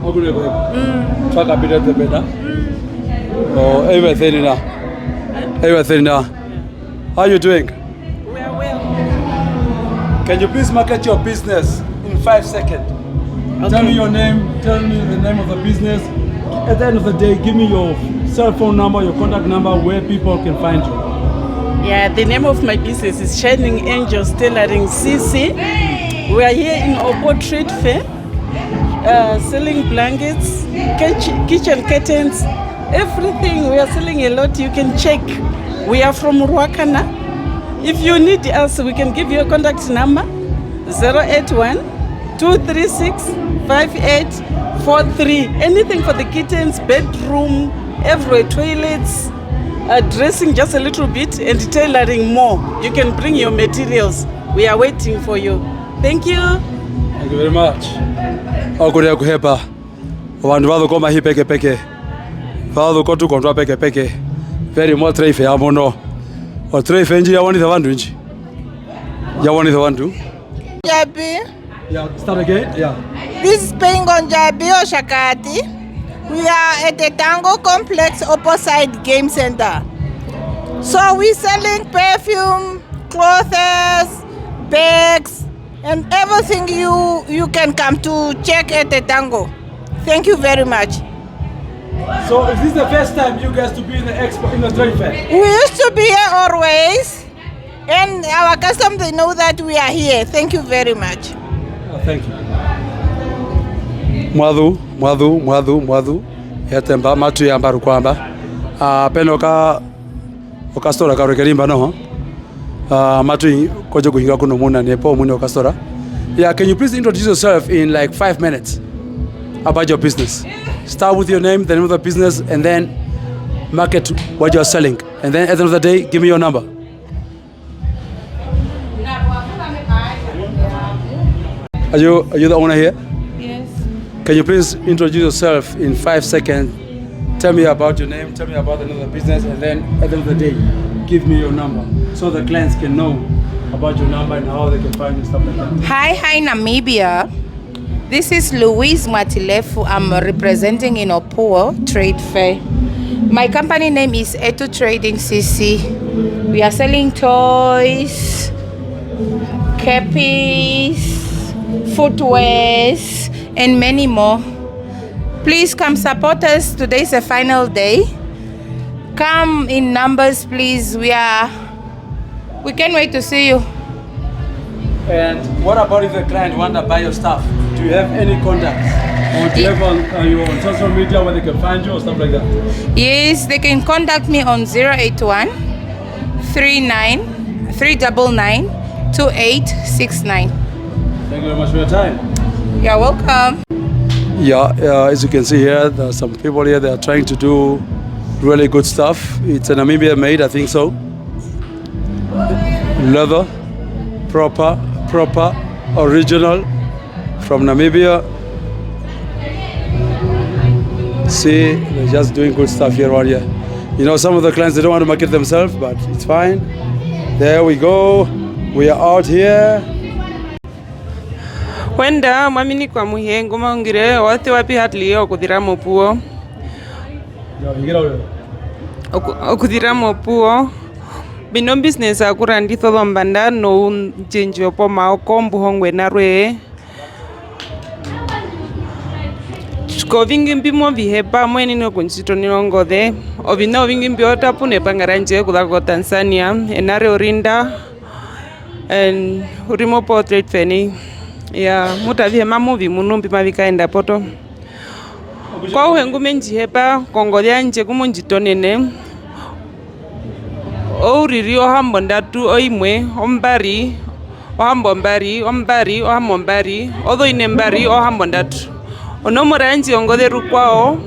Okunene kuhepa. Mm. Twa kapita tepeta. Mm. Oh, everything now. Everything now. How you doing? We are well. Can you please market your business in five seconds? Tell me, okay, your name, tell me the name of the business. At the end of the day, give me your cell phone number, your contact number, where people can find you. Yeah, the name of my business is Shining Angels Tailoring C C. We are here in Opuwo Trade Fair. Uh, selling blankets, kitch-, kitchen curtains, everything. We are selling a lot. You can check. We are from Ruacana. If you need us, we can give you a contact number, zero eight one, two three six, five eight four three. Anything for the kittens, bedroom, everywhere, toilets, uh, dressing just a little bit, and tailoring more. You can bring your materials. We are waiting for you. Thank you. Thank you very much. Okurira kuhepa. Ovandu va zu komahi pekepeke. Va zu kotukondwa pekepeke. Ve ri mo Trade Fair ya muno. O Trade Fair ndji ya wanisa ovandu ndji. Ya wanisa ovandu. Ndjabi. Yeah, start again. Yeah. This is Peingo Ndjabi, Oshakati. We are at the Tango Complex opposite Game Center. So we selling perfume, clothes, bags, and everything you, you can come to check at the Tango. Thank you very much. So is this the first time you guys to be in the expo, in the trade fair? We used to be here always, and our custom, they know that we are here. Thank you very much. Oh, thank you. Mwa zu, mwa zu, mwa zu, mwa zu. Etemba, matu yamba rukwamba. Ah, pe no ka okastora karwe ke ri mba noho. Ah, matu i kondje okuhinga kuno muna nepo omuini wokastora. Yeah, can you please introduce yourself in, like, five minutes? about your business. Start with your name, the name of the business, and then market what you are selling. And then at the end of the day, give me your number. Are you, are you the owner here? Yes. Can you please introduce yourself in five seconds? Tell me about your name, tell me about another business, and then at the end of the day, give me your number so the clients can know about your number and how they can find you, stuff like that. Hi, hi, Namibia. This is Louise Mwatilefu. I'm representing in Opuwo Trade Fair. My company name is Etu Trading C C. We are selling toys, cappies, footwears, and many more. Please come support us. Today is a final day. Come in numbers, please. We are, we can't wait to see you. And what about if a client want to buy your stuff? Do you have any contacts? Or do you Ye- have on, are you on social media where they can find you or stuff like that? Yes, they can contact me on zero eight one, three nine, three double nine, two eight six nine. Thank you very much for your time. You're welcome. Yeah, uh, as you can see here, there are some people here, they are trying to do really good stuff. It's a Namibia made, I think so. Leather, proper, proper, original, from Namibia. See, they're just doing good stuff here around here. You know, some of the clients, they don't want to market themselves, but it's fine. There we go. We are out here. Wenda, mwaminikwa muhe, ngu ma hungire, owa sewa pi Hartley okuzira mOpuwo? Oku-, okuzira mOpuwo. Mbi no business yokurandisa ozombanda noundjendje wopomaoko mbu hongwa ena rwe. Kovingi mbi mo vi hepa, mo yenene okundjitonena ongoze. Oviṋa ovingi mbi ota puna epanga randje okuza ko Tanzania, ena re Orinda, and u ri mo po Trade Fair nai. Iyaa, mutu avihe mamu vi munu mbi mavi kaenda poto. Kwauhe ngu me ndji hepa kongoze yandje ku mu ndji tonene, ouriri ohambondatu oimwe, ombari, ohambombari, ombari, ohambombari, ozoine mbari, ohambondatu. Onomora yandje yongoze rukwao,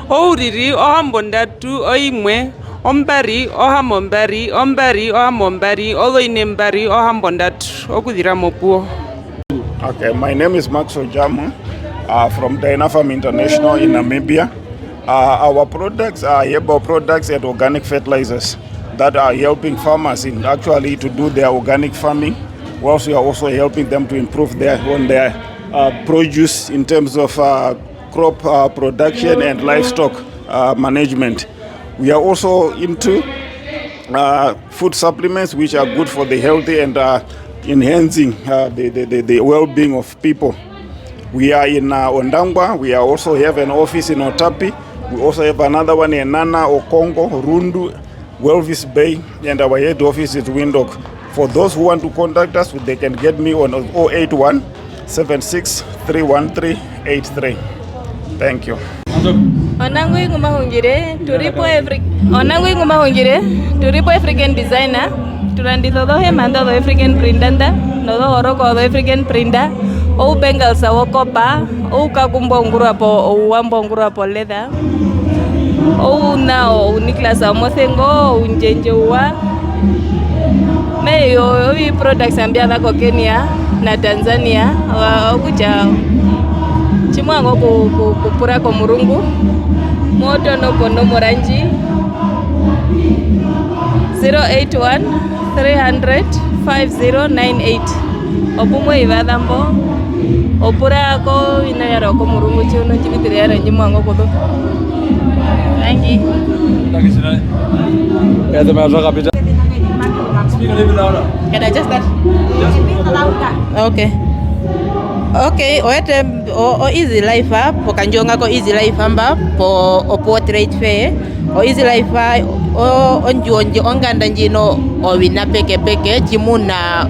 ouriri ohambondatu oimwe, ombari, ohambombari, ombari, ohambombari, ozoine mbari, ohambondatu, okuzira mOpuwo. Okay, my name is Max Ojamu, uh, from Dynafarm International in Namibia. Uh, our products are herbal products and organic fertilizers that are helping farmers in actually to do their organic farming, whilst we are also helping them to improve their, on their, uh, produce in terms of, uh, crop, uh, production and livestock, uh, management. We are also into, uh, food supplements which are good for the healthy and, uh, enhancing, uh, the, the, the, the well-being of people. We are in, uh, Ondangwa. We are also have an office in Outapi. We also have another one in Nana, Okongo, Rundu, Walvis Bay, and our head office is Windhoek. For those who want to contact us, they can get me on oh eight one, seven six three one three eight three. Thank you. Onangwi ngu ma hungire, tu ri po Afri-, onangwi ngu ma hungire, tu ri po African Designer, tu randisa ozohema nḓa ozo African print nḓa, nozohoroko ozo African print, oubangles wokopa, oukaku mbu ungurwa po, ouwa mbu ungurwa po leather, ouna ouniclas womosengo, oundjendje ouwa. Me hee, o-, ovi products mbya za ko Kenya na Tanzania, wa-, okutja tji mo vanga oku-, oku-, okupura komurungu, mo tono ponomora ndji, zero eight one, three hundred, five zero nine eight. Opu mo i vaza mbo, o pura koviṋa vyarwe komurungu, tji u nondjivitiro yarwe ndji mo vanga okuzuva. Thank you. Thank you, Sinai. Ya, the man rock up it. Speak a little bit louder. Can I adjust that? Yes. Okay. Okay, o wete o, o Easy Life, pokandjuwo nga ko Easy Life mba, po Opuwo Trade Fair. O Easy Life, o, ondjuwo ndji, onganda ndji no oviṋa pekepeke, tjimuna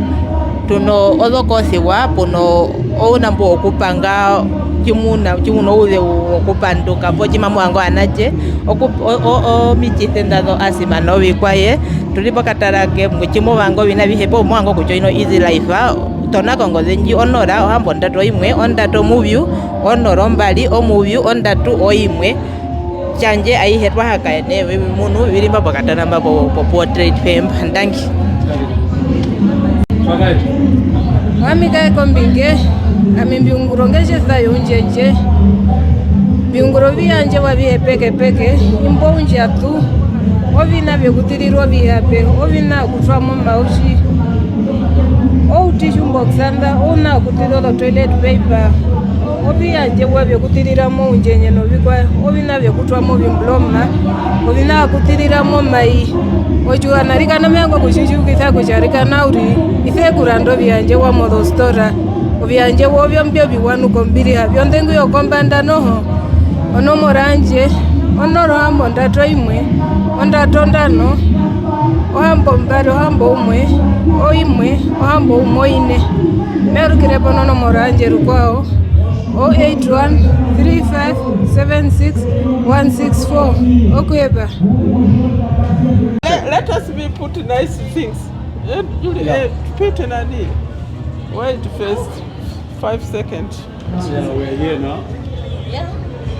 tu no ozokosiwa, pu no ounambo wokupanga, tjimuna, tjimuna ouzeu wokupanduka po, tji mamu vanga ovanatje, oku-, o, o, omitjise nḓa zo asima novikwaye, tu ri pokatara kemwe, tji mo vanga oviṋa avihe, poo mo vanga okujoina o Easy Life, Tona kongoze ndji, onora, ohambondatu oimwe, ondatu omuvyu, onora ombari, omuvyu, ondatu oimwe. Tjandje aihe twa hakaene, vi munu, vi ri mba pokatana mba po, po, po Trade Fair mba. Ndangi. Owami Kae Kombinge, ami mbi ungura ongetjesa youndjendje. Mbi ungura oviyandjewa avihe pekepeke, imbo oundjatu, oviṋa vyokutirira ovihape, oviṋa okutwa momautji, outissue box nda, ouna okutirira ozo toilet paper, oviyandjewa vyokutirira moundjendje novikwaye, oviṋa vyokutwa movimbuloma, oviṋa okutirira momai. Otjiwaṋa arikana me vanga okutjitjiukisa kutja arikana uriri, ise kuranda oviyandjewa mozostora. Oviyandjewa ovyo mbyo viwa nu kombiriha, vyondengu yokombanda noho. Onomora yandje, onoro hambondatu oimwe, ondatu ondano, ohambombari, ohamboumwe, oimwe, ohamboumwe oine. Me rukire po nonomora yandje rukwao, o eight one three five seven six one six four. Okuhepa. Let, let us be put nice things. Eh, Julie, yeah. Eh, tupite nani? Wait first. Five seconds. Yeah, we're here now. Yeah.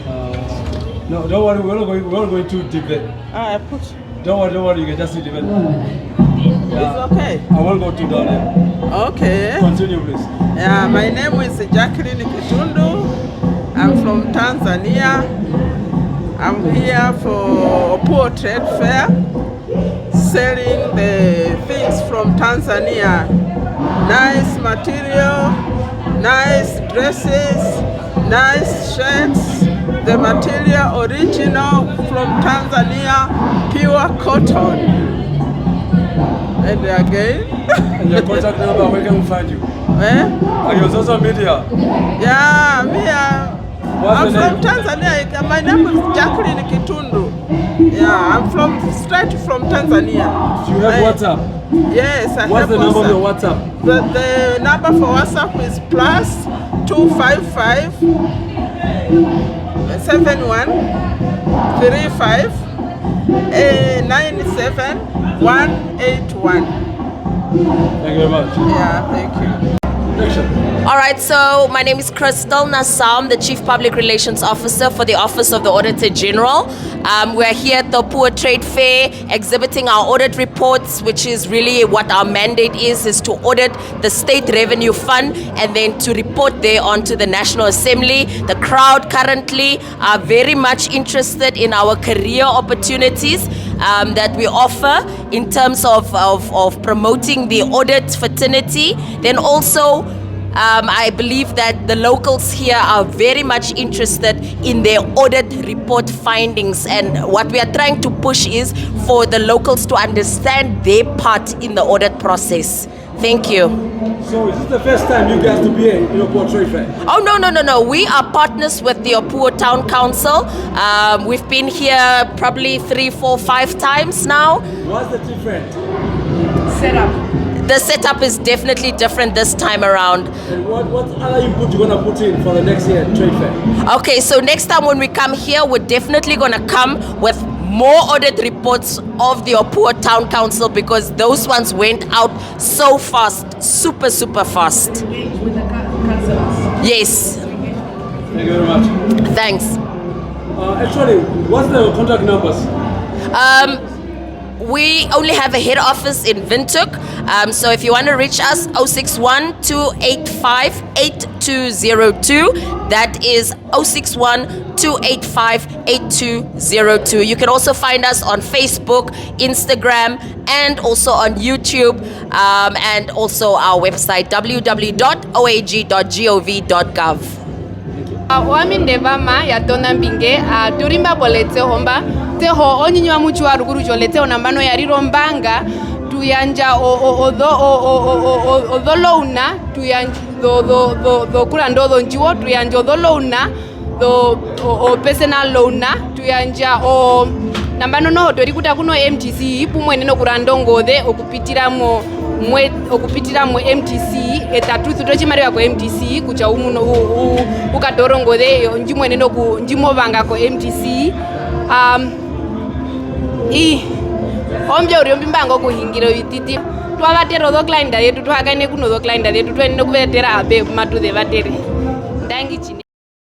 Uh, no, don't worry, we're not going, we're not going too deep there. Ah, I put. Don't worry, don't worry, you can just sit even. It's okay. I won't go too down there. Okay. Continue, please. Yeah, my name is Jacqueline Kitundu. I'm from Tanzania. I'm here for Opuwo Trade Fair, selling the things from Tanzania. Nice material, nice dresses, nice shirts, the material original from Tanzania, pure cotton. And again. And your contact number, where can we find you? Eh? On your social media? Yeah, me, uh, I'm from Tanzania. My name is Jacqueline Kitundu. Yeah, I'm from, straight from Tanzania. Do you have WhatsApp? Yes, I have WhatsApp. What's the number of your WhatsApp? The, the number for WhatsApp is plus two five five, seven one three five, eh, nine seven one eight one. Thank you very much. Yeah, thank you. Action. All right, so my name is Crystal Nassau. I'm the Chief Public Relations Officer for the Office of the Auditor General. Um, we're here at the Opuwo Trade Fair exhibiting our audit reports, which is really what our mandate is, is to audit the State Revenue Fund and then to report thereon to the National Assembly. The crowd currently are very much interested in our career opportunities, um, that we offer in terms of, of, of promoting the audit fraternity. Then also, um, I believe that the locals here are very much interested in their audit report findings, and what we are trying to push is for the locals to understand their part in the audit process. Thank you. So is this the first time you guys to be here in Opuwo Trade Fair? Oh, no, no, no, no. We are partners with the Opuwo Town Council. Um, we've been here probably three, four, five times now. What's the different? Setup. The setup is definitely different this time around. And what, what other input you gonna put in for the next year trade fair? Okay, so next time when we come here, we're definitely gonna come with more audit reports of the Opuwo Town Council, because those ones went out so fast, super, super fast. Engage with the cou-, councillors. Yes. Thank you very much. Thanks. Uh, actually, what's the contact numbers? Um, we only have a head office in Windhoek. Um, so if you want to reach us, oh six one, two eight five, eight two zero two. That is oh six one, two eight five, eight two zero two. You can also find us on Facebook, Instagram, and also on YouTube, um, and also our website, w w w dot o a g dot g o v dot gov. Ah, owami Ndevama ya Tona Mbinge, ah, tu ri mba poletseho mba. Tseho, onyunyu wa mutjiwa rukuru tjoletseho nambano ya rira ombaanga, tu yandja o-, o-, ozo-, o-, o-, o-, o-, o-, ozolouna, tu yandja zo-, zo-, zo-, zokuranda ozondjuwo, tu yandja ozolouna, zo-, o-, o-, personal louna, tu yandja o-, nambano noho twe rikuta kuno M T C, pu mo yenene okuranda ongoze okupitira mo, mwe-, okupitira mo M T C, e ta tu sutu otjimariva ko M T C, kutja u mune-, u-, u-, u katoore ongoze, ndji mo yenene oku-, ndji mo vanga ko M T C. Um, ii, ombyo uriri ombi mba vanga okuhungira ovititi. Twa vatera ozo client zetu, tu hakaene ku nozo client zetu, tu yenene okuvetera ape pu matu ze vatere. Ndangi tjinene.